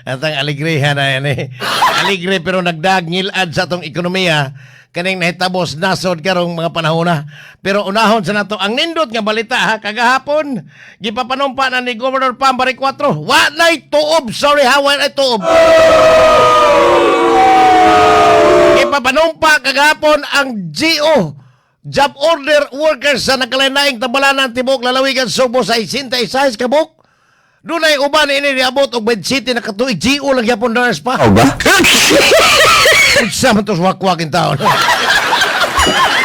Atang alegreha na yan eh. Alegre pero nagdag ngilad sa atong ekonomiya kaning nahitabos nasod karong mga panahon na. Pero unahon sa nato ang nindot nga balita ha, kagahapon gipapanumpa na ni Governor Pam Baricuatro. Wa na'y tuob, sorry ha, wa na'y tuob. Gipapanumpa kagahapon ang GO, Job Order Workers, sa nagkalain-laing tambalanan tibuok lalawigan Subo sa 66 ka buok. Dunay uban ini niabot og bed city na katuig GO lang gyapon nurse pa. O ba? Unsa man to wakwak in taon.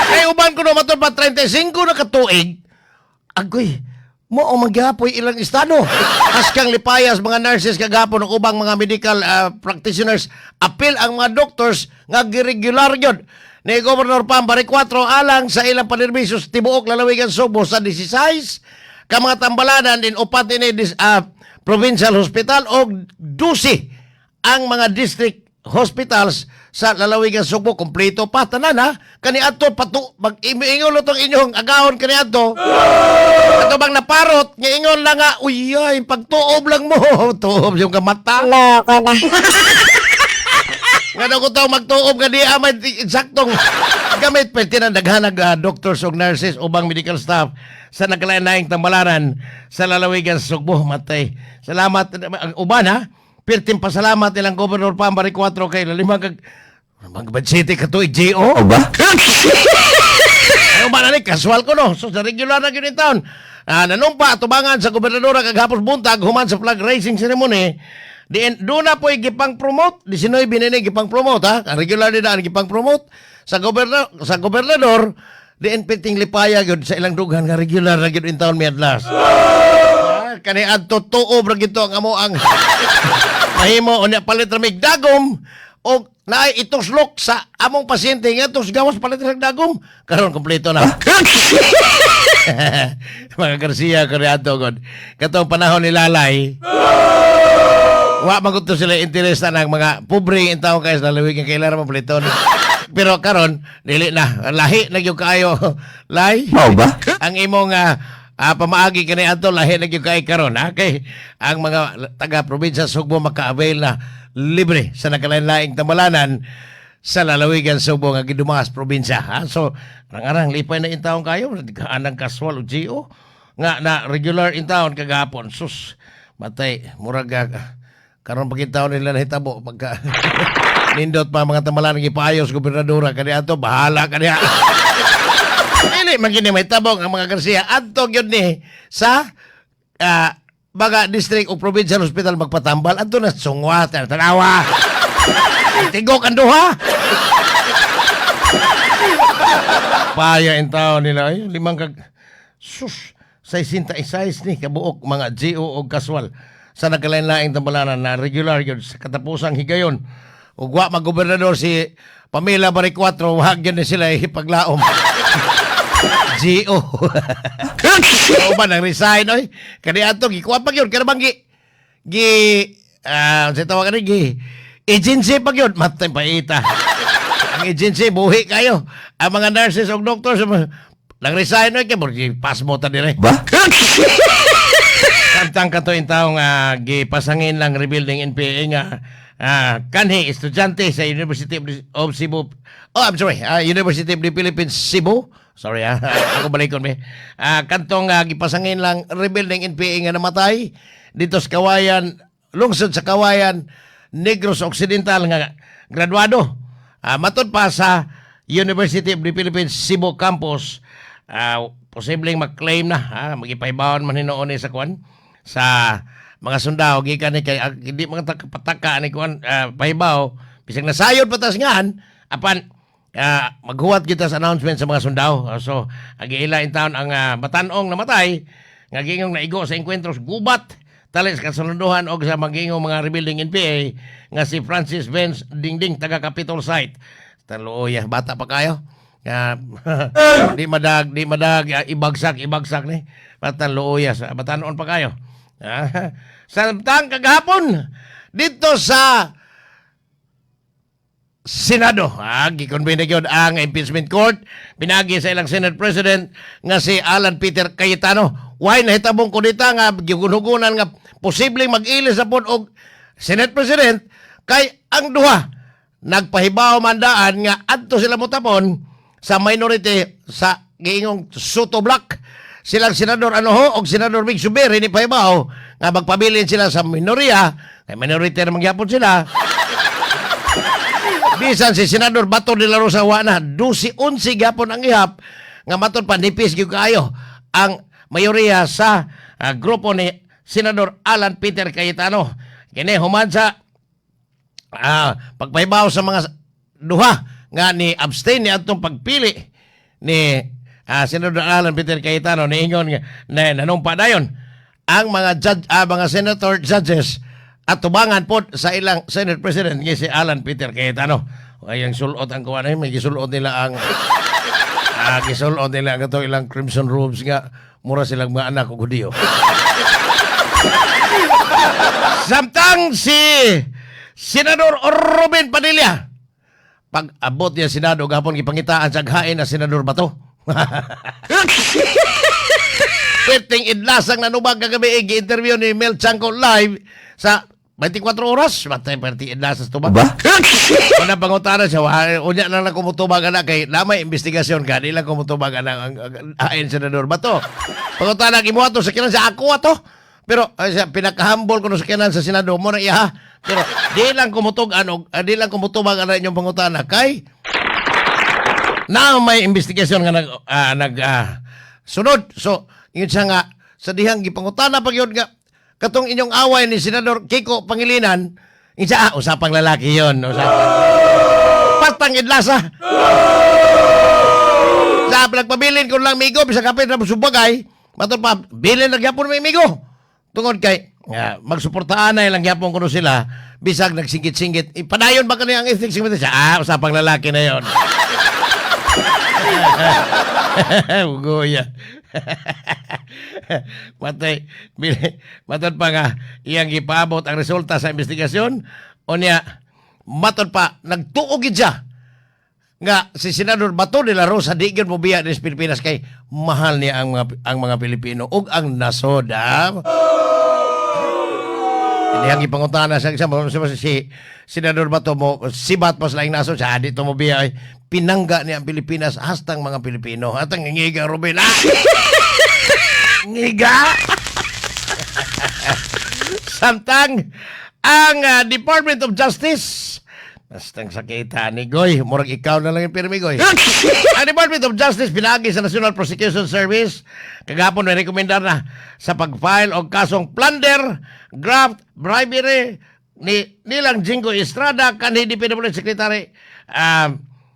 Kay uban ko no matod pa 35 na katuig. Agoy, mo ang magyapoy ilang estado. Haskang lipayas mga nurses kagapon ug ubang mga medical practitioners, apil ang mga doctors nga giregular gyud ni Governor Pam Baricuatro alang sa ilang panerbisyo sa tibuok lalawigan Subo sa 16 ka mga tambalanan din upat ini provincial hospital og 12 ang mga district hospitals sa lalawigan Subo. Kompleto pa tanan ha kaniadto patu mag ingon tong inyong agahon kaniadto ato bang naparot nga ingon lang nga, uy ay pagtuob lang mo, tuob yung kamata. Loko na. Nga daw ko tao magtuob nga di amay eksaktong gamit pwede na daghanag doctors ug nurses ubang medical staff sa nagkalain-laing tambalanan sa lalawigan sa Sugbo. Matay. Salamat ang uban ha. Pirting pasalamat ilang Governor Pam Baricuatro kay limang kag Mag City ka tuig GO. O ba? Ano ba na ni? Casual ko no. So sa regular na gyud in town. Nanumpa tubangan sa gobernadora kagahapon buntag human sa flag raising ceremony. Diin doon na po'y gipang promote, 19 ni gipang promote ha. Ang regular ni daan gipang promote sa gobernador diin piting lipaya gyud sa ilang dughan nga regular na gyud in town miadlas. Kani adto tuob ra gyud to ang amo ang mahimo unya palit ra mig dagom og naay ituslok sa among pasyente nga tos gawas palit ra dagom karon kompleto na. Mga Garcia kani adto god katong panahon ni Lalay wa man gud to sila interes na ng mga pobre in tawo kay sa lalawigan kay ila ra paliton, pero karon dili na, lahi na gyud kaayo lay. Mao ba? Ang imong pamaagi kani adto lahi na gyud kay karon ha, kay ang mga taga probinsya Sugbo maka-avail na libre sa nagkalain-laing tambalanan sa lalawigan Subo nga gidumas probinsya ha. So arang-arang lipay na in taon kayo anang casual o GO nga na regular in taon kagahapon. Sus matay, murag karon pag taon nila nahitabo pagka nindot pa mga tambalanan gipaayos gobernadora kani adto bahala kaniya. Dili man gini may tabong ang mga Garcia. Adto gyud ni sa mga district o provincial hospital magpatambal. Adto na sungwa, tanawa. Tigok ang duha. Paya in taon nila. Ay, limang kag... Sus! 66 ni kabuok mga GO o casual sa nagkalain-laing tambalanan na regular yun sa katapusang higayon. Ug wa magobernador si Pamela Baricuatro, wag yun ni sila ipaglaom. GO. O ba nang resign oy? Kani ato gikuha pa gyud kana bang gi gi sa tawag ani gi agency pa gyud matay paita. Ang agency buhi kayo. Ang mga nurses ug doctors nang resign oy kay murag pasmo ta dire. Ba? Samtang kato in taong gipasangin lang rebuilding NPA nga kanhi estudyante sa University of Cebu. Oh, I'm sorry. University of the Philippines Cebu. Sorry ah. Ako balikon mi. Kantong gipasangin lang rebuilding NPA nga namatay dito sa Kawayan, lungsod sa Kawayan, Negros Occidental nga graduado. Matod pa sa University of the Philippines Cebu Campus, posibleng mag-claim na ha, magipaybawan man hinuon ni sa kwan sa mga sundao gikan ni kay hindi mga pataka ni kwan pahibaw bisag nasayod patas ngan apan maghuwat kita sa announcement sa mga sundao. So ang giila in town ang batan-ong namatay nga giingong naigo sa enkwentros gubat tali sa kasulunduhan og sa magingong mga rebuilding NPA nga si Francis Vince Dingding taga Capitol Site. Taluoya, bata pa kayo. Nga di madag ibagsak ibagsak ni batan luoya sa batanon pa kayo. Samtang kagahapon dito sa Senado. Gikonbene gyud ang impeachment court pinagi sa ilang Senate President nga si Alan Peter Cayetano. Why nahitabong kudita nga gigunhugunan nga posibleng mag-ilis sa pod og Senate President kay ang duha nagpahibaw man daan nga adto sila motapon sa minority sa giingong Sotto Bloc. Silang Senador Anoho og Senador Migz Zubiri ni pahibaw nga magpabilin sila sa minoriya kay minority na magyapon sila. Bisan si Senador Bato de la Rosa wa na, 12-11 gyapon ang ihap nga matud pa nipis gyud kaayo ang mayoriya sa grupo ni Senador Alan Peter Cayetano. Kini human sa pagpahibaw sa mga duha nga ni abstain ni atong pagpili ni Senador Alan Peter Cayetano, niingon nga na nanumpa dayon ang mga judge, mga senator judges at tubangan pod sa ilang Senate President nga si Alan Peter Cayetano. Ay, ang sulot ang kuan ay may gisulot nila ang gisulot nila ang katong ilang crimson robes nga mura silang mga anak og Hudiyo. Samtang si Senador Robin Padilla, pag abot niya Senado gahapon, gipangitaan sa hain na Senador Bato. Perting idlasang nanubag kagabi, gi-interview ni Mel Tiangco live sa 24 oras. Matay, perting idlasang tubag. Ba? Una pangutana siya, unya na lang kumutubag ana kay na may investigasyon ka, di lang kumutubag ana ang hain Senador Bato. Pangutana gibuhat sa kinan sa ako ato. Pero ay, siya, pinakahambol ko no sa kinan sa Senado mo na iya. Pero di lang kumutug ano, di lang kumutubag ana inyong pangutana kay na may investigasyon nga nag sunod. So, ingon siya nga sa dihang gipangutana pag yun nga katong inyong away ni Senador Kiko Pangilinan, ingon siya, usapang lalaki yon, usapang. Patang idlasa. Sa nagpabilin ko lang migo, bisag kapit na subagay, matod pa, bilin na gyapon may migo. Tungod kay, magsuportaan na lang gyapon kuno sila, bisag nagsingkit-singkit. Ipadayon ba kani ang ethics committee? Siya, usapang lalaki na yon. Ugoya. Matay, matod pa nga, iyang gipaabot ang resulta sa investigasyon, unya, matod pa, nagtuo gid siya nga si Senador Bato de la Rosa di gyud mobiya sa Pilipinas kay mahal niya ang mga Pilipino ug ang nasod. Hindi ang ipangutana sa isa si Senador Bato mo sibat pa sa laing nasod sa di to mobiya ay pinangga niya ang Pilipinas hastang mga Pilipino. Atang ngiga Ruben. Ah! Ngiga. Samtang ang Department of Justice. Bastang sakita ni Goy. Murag ikaw na lang yung pirmi, Goy. Ang Department of Justice pinagi sa National Prosecution Service kagapon may rekomendar na sa pag-file og kasong plunder, graft, bribery ni nilang Jinggoy Estrada kanhi DPWH Secretary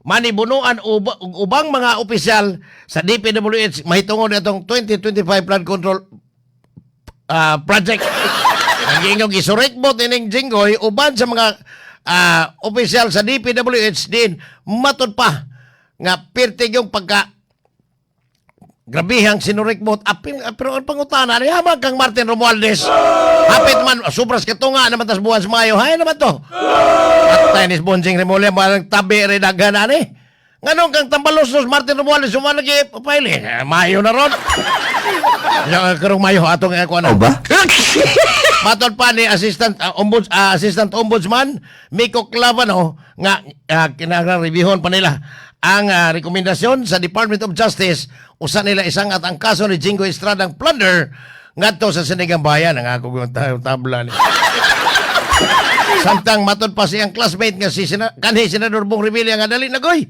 Manny Bonoan ug ubang mga opisyal sa DPWH mahitungod atong 2025 flood control project. Ang giingong gisurikbot ining Jinggoy uban sa mga opisyal sa DPWH din matud pa nga pirtig yung pagka grabihang sinurikbot apil, pero ang pangutana ni hamag kang Martin Romualdez hapit man sobras katunga naman tas buwan sa Mayo hay naman to patay ni Bonjing Remulla malang tabi rin daghan ani nganong kang tambalos Martin Romualdez sumana gi paili. Eh, Mayo na ron. Ya, karong Mayo atong kuan. O ba? Matod pa ni Assistant Ombudsman Mico Clavano nga kinahanglan reviewon pa nila ang rekomendasyon sa Department of Justice usa nila isang at ang kaso ni Jinggoy Estrada ang plunder ngadto sa Sandiganbayan. Ang ako yung tabla ni. Samtang matod pa siyang classmate nga si kanhi Senador Bong Revilla nga dali na, goy.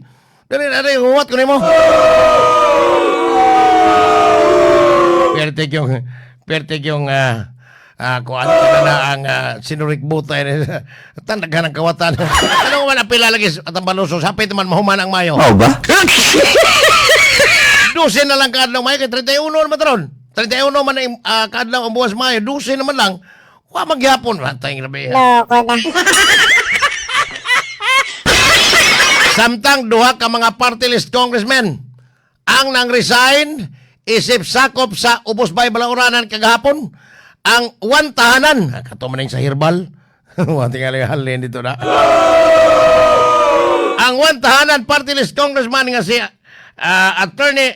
Dali na dali, huwat ko nimo. Pertig yung kuan na na ang sinurik butay ni tandaghan ang kawatan. Ano man ang pila lagi at ang balusos hapit man mahuman ang Mayo. O ba? 12 na lang kaadlaw Mayo kay 31 naman taron. 31 man ang kaadlaw ang buwas Mayo, 12 naman lang. Wa magyapon matay grabe. Loko na. Samtang duha ka mga party list congressmen ang nang resign isip sakop sa Ubos Bay Balauranan kagahapon ang One Tahanan kato man sa herbal wa tingali halin dito na ang One Tahanan party list congressman nga si Attorney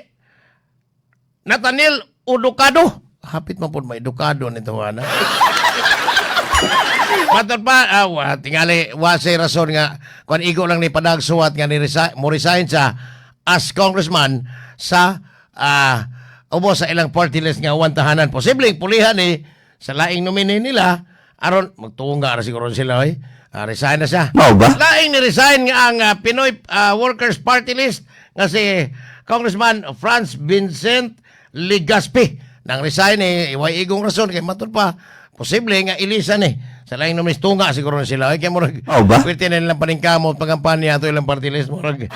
Nathaniel Uducado. Hapit man pod may edukado nito ana. Matod pa, tingali, wa say rason nga, kung igo lang ni padag suwat nga ni resign, mo resign siya as congressman sa ubos sa ilang party list nga One Tahanan. Posibleng pulihan ni sa laing nominee nila aron magtunga ra siguro sila oy. Resign na siya. Mao ba? Laing ni resign nga ang Pinoy Workers Party list nga si Congressman Franz Vincent Legaspi. Nang resign ni way igong rason kay matud pa posible nga ilisan ni sa laing nominees, tunga siguro na sila. Ay, kay murag Mao ba? pwede na nilang paningkamot pangampanya ato ilang party list, murag tunga.